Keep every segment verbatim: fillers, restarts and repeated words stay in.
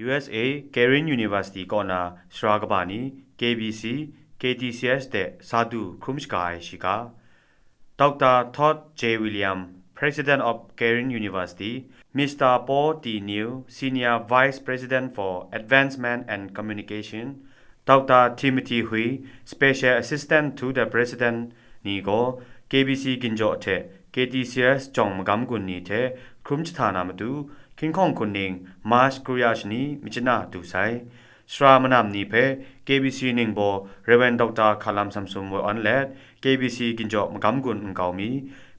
U S A Karen University kaw na sara kaba ni K B C, K T C S de sa du hkrum shaga ai shiga, Doctor Todd J William, President of Karen University, Mister Paul T New, Senior Vice President for Advancement and Communication, Doctor Timothy Hui, Special Assistant to the President ni gaw K B C ginjaw hte K T C S jawng magam gun ni hte hkrum jahta na matu, hkinghkawng hkunning March kru ya shani machyin a du sai. Sara manam ni hpe K B C ningbaw Rev. Doctor Hkalam Samson woi awn let, K B C ginjaw magam gun nkau mi,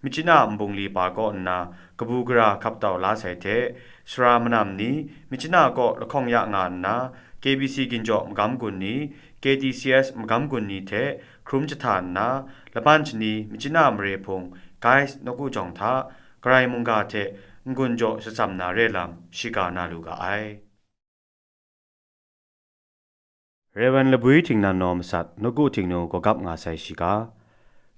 machyin a nbung li pa kaw nna kabu gara hkap tau la sai hte, sara manam ni machyin a kaw lahkawng ya nga nna, K B C ginjaw magam gun ni, K T C S magam gun ni hte hkrum jahta nna, laban shani machyin a mare hpung Gaius nawku jawng hta, Karai mungga hte n-gun jaw shatsam na re lam shiga na lu ga ai. Rev. Labwi Htingnan Naw Masat, nawku Htingnu gawgap nga sai shiga,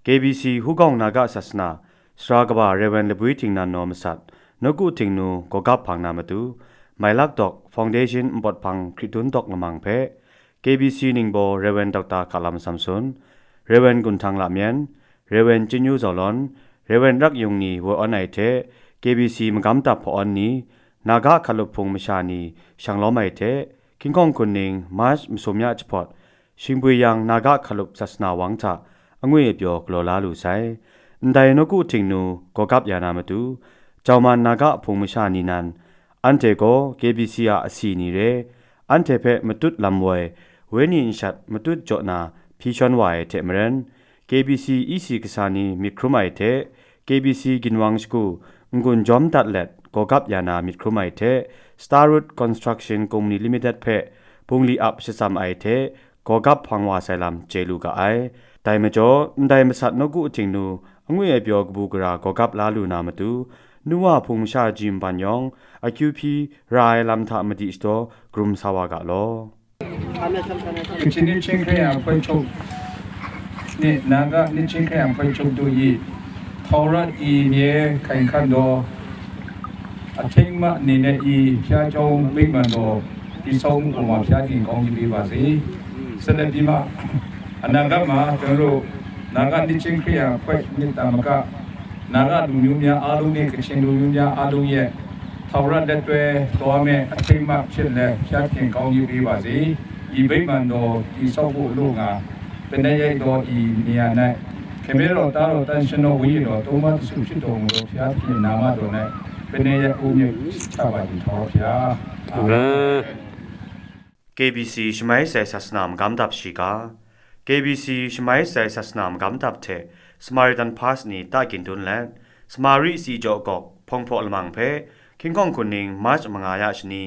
K B C Hugawng Naga Sasana, sara kaba Rev. Labwi Htingnan Naw Masat, nawku Htingnu gawgap hpang na matu, Mailak Dawk Foundation npawt hpang hkritdun dawk lamang hpe, K B C ningbaw Rev. Doctor Hkalam Samson, Rev. Gunhtang Lamyen, Rev. Chyenyu Zawlawn, Rev. Rak Yung ni woi awn ai hte, K B C magam dap hpa awn ni, Naga hkalup hpung masha ni shang lawm ai hte, hkinghkawng hkunning March masum ya jahpawt, Shingbwi Yang Naga hkalup sasana wang hta angwi apyaw galaw la lu sai. Ndai nawku Htingnu gawgap ya na matu, Jauman Naga hpung masha ni nan, anhte gaw K B C a asi ni re, anhte hpe matut lam woi, wenyi nshat matut jaw na hpyi shawn wa ai hte maren, K B C E C kasa ni myit hkrum ai hte, K B C ginwang shagu n-gun jawm dat let gawgap ya na myit hkrum ai hte, Starwood Construction Company Limited hpe bungli ap shatsam ai hte, gawgap hpang wa sai lam chye lu ga ai. Dai majaw, ndai masat nawku Htingnu angwi ai pyaw kabu gara gawgap la lu na matu, nu wa hpung masha ji nban yawng, akyu hpyi ra ai lam hta madi shadaw karum sa wa ga law. Kachin Nihchying Hkriya Hpoi Chuk ni, Naga Nihchying Hkriya Hpoi Chuk du i, Hkau Rat i mye hkai hkan daw, ahting ma ni ne i hpya chyawm bingman daw, ပြည်ထောင်စု အုပ်ချုပ်ရေးမှူး ဘုရားရှင်ကောင်းကြီးပေးပါစေ။ ဆက်လက်ပြီးမှ အနာဂတ်မှာ ကျွန်တော်တို့ နာဂနစ်ချင်းခရစ်ယာန်အဖွဲ့ နှစ်သာမက နာဂလူမျိုးများအားလုံးနဲ့ ကချင်လူမျိုးများအားလုံးရဲ့ ထာဝရလက်တွဲသွားမယ့် အထိမ်းအမှတ်အဖြစ်လည်း ဘုရားသခင်ကောင်းကြီးပေးပါစေ။ ဒီဗိမာန်တော်တည်ဆောက်ဖို့အလို့ငှာ ပနက်ရိုက်သောဤနေရာ၌ ခင်မင်းတော်သားတော်သန့်ရှင်းသောဝိညာဉ်တော်သုံးပါးတစုဖြစ်တော်မူသောဘုရားသခင်နာမတော်၌ပနက်ရိုက်ဦးမြတ်ချပါသည်ထီဘုရား။ အာမင်။ K B C Shamai Sai Sasana Magam Dap Shiga, K B C Shamai Sai Sasana Magam Dap hte Samaritan Pass ni ta gindan let, Samari si jaw gawk hpawng hpaw lamang hpe, hkinghkawng hkuning March manga ya shani,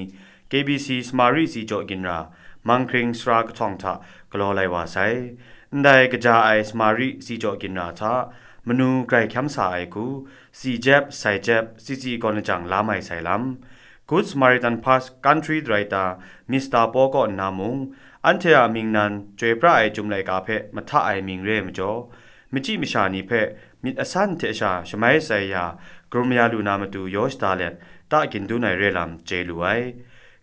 K B C Samari si jaw ginra, Manghkring sara kahtawng hta galaw lai wa sai. Ndai kaja ai Samari si jaw ginra hta, manu grai hkyam sa ai hku, si jep, sai jep, si si gawn lajang la mai sai lam. Good Samaritan Pass Country Director Mister Paul kaw nna mung, anhte a mying nan chyoi pra ai Chyum laika hpe mahta ai mying re ai majaw, machyi masha ni hpe myit asan hte sha shamai sai ya, karum ya lu na matu yaw shada let, ta gindan ai re lam chye lu ai.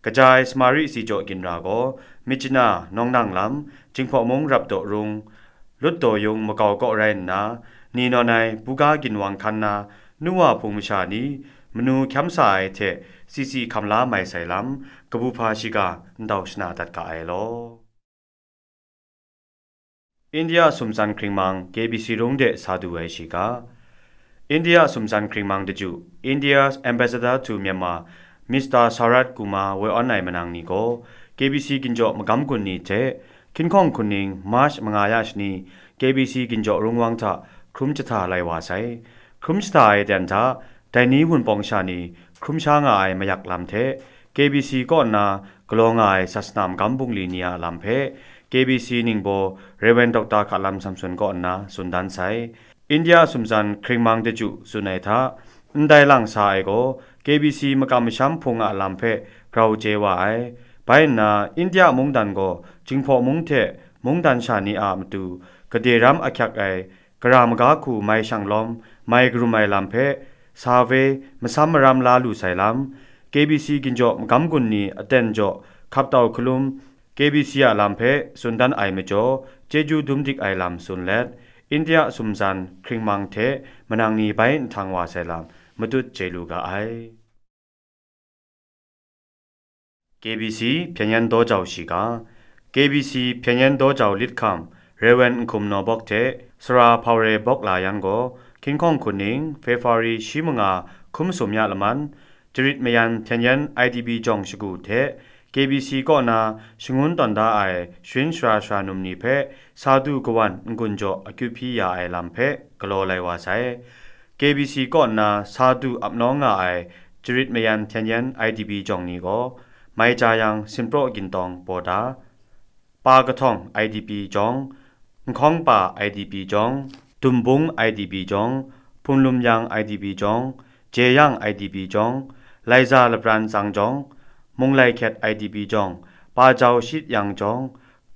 Kaja ai Samari si jaw ginra gaw, Myitkyina, Nawng Nang lam, Jinghpaw mung rap daw rung, Lut daw yung makau kaw rai nna, ni nawn ai buga ginwang hkan na, nu wa hpung masha ni, manu hkyam sa ai hte, si si hkam la mai sai lam, kabu hpa shiga ndau shana dat ga ai law. India sumtsan hkringmang K B C rung de sa du ai shiga, India sumtsan hkringmang daju, India's Ambassador to Myanmar, Mister Sarat Kumar woi awn ai manang ni gaw, K B C ginjaw magam gun ni hte, hkinhkawng hkuning March manga ya shani, K B C ginjaw rungwang hta hkrum jahta lai wa sai. Hkrum jahta ai aten hta, dai ni Wunpawng sha ni hkrum sha nga ai mayak lam hte, K B C kaw nna galaw nga ai sasana magam bungli ni a lam hpe, K B C ningbaw Rev. Doctor Hkalam Samson kaw nna tsun dan sai. India sumtsan hkringmang daju tsun ai hta, ndai lang sa ai gaw, K B C makam masham hpung a lam hpe grau chye wa ai. Bai nna, India mungdan gaw Jinghpaw mung hte mungdan sha ni a matu, gade ram ahkyak ai, gara maga hku mai shang lawm, mai karum ai lam hpe, sa ve, masam maram la lu sai lam, K B C ginjaw magam gun ni aten jaw hkap tau hkalum, K B C a lam hpe tsun dan ai majaw, chyeju dum dik ai lam tsun let, India sumsan hkringmang hte manang ni bai nhtang wa sai lam matut chye lu ga ai. K B C 平安多角 shiga, K B C 平安多角 lit hkam, Rev. Nkum Naw Bawk hte Sara Hpawre Bawk la yan gaw, hkinhkawng hkun ning February shi manga hkum sum ya laman, Jarit Mayan Hpyen Yan I D P jawng shagu hte K B C kaw na shangun tawn da ai sharin sara sara num ni hpe sa du kawan n-gun jaw akyu hpyi ya ai lam hpe galaw lai wa sai. K B C kaw na sa du ap nawng nga ai Jarit Mayan Hpyen Yan I D P jawng ni gaw, Mai Cha Yang Sinpraw Gintawng Paw Da, Pa Kahtawng I D P jawng, Nhkawng Pa I D P jawng, Dumbung I D P jawng, Hpun Lum Yang I D P jawng, Jeyang I D P jawng, Laiza Lapran Tsang jawng, Munglai Hkyet I D P jawng, Pa Jau Shit Yang jawng,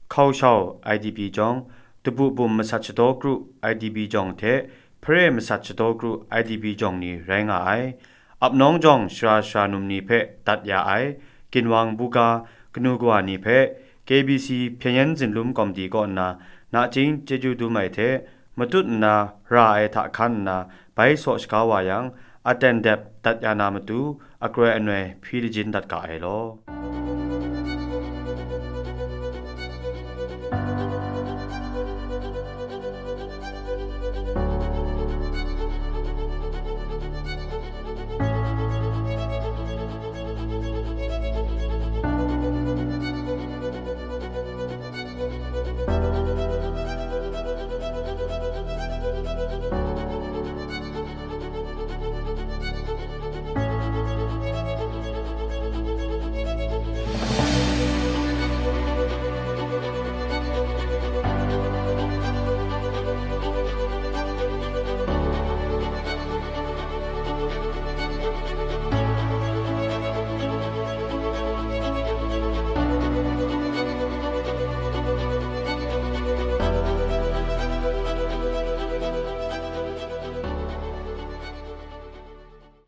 Hkau Shau I D P jawng, Dabu Bum Masat Shadaw Kru I D P jawng hte Hpare Masat Shadaw Kru I D P jawng ni rai nga ai. Ap nawng jawng sara sara num ni hpe dat ya ai, ginwang buga, kanu kawa ni hpe K B C 平安 zinlum komiti kaw nna nachying chyeju dum ai hte matut nna ra ai hta hkan nna bai saw shaga wa yang, aten dep dat ya na matu akroi anoi hpyi lajin dat ga ai law.